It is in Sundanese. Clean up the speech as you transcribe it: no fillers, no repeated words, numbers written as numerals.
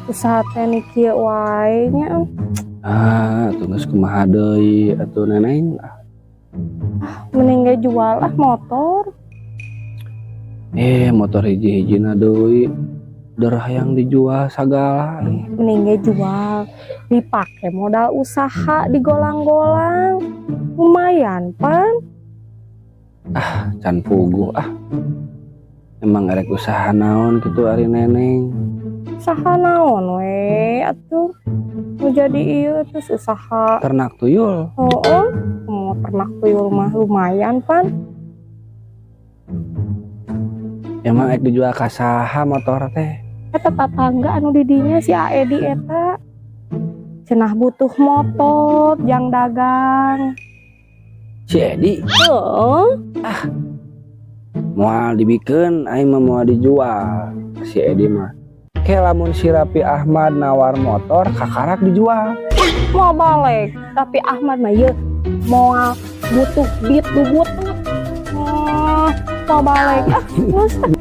Usaha teh ni kieu wae nya. Ah, tuh geus kumaha deui atuh, Neneng? Ah. Mending ge jual ah motor. Eh, motor hiji-hijina deui. Derah yang dijual sagala. Mending ge jual, dipake modal usaha digolang-golang. Lumayan pan. Can puguh ah. Emang erek usaha naon gitu ari Neneng? Usaha naon we atuh. Mau jadi ieu terus usaha. Ternak tuyul. Oh, mau ternak tuyul mah lumayan pan. Emang erek dijual ka saha motor teh? Eta tetangga anu di dinya, si Aedi eta. Cenah butuh motor jang dagang. Si Edi? Heeh. Moal dibikeun, aing mah moal dijual. Si Edi mah. Ke lamun si Rapi Ahmad nawar motor, kakarak dijual. Mau balik, tapi Ahmad mah ieu moal butuh duit, butuh. Oh, mau balik ah, geus ah.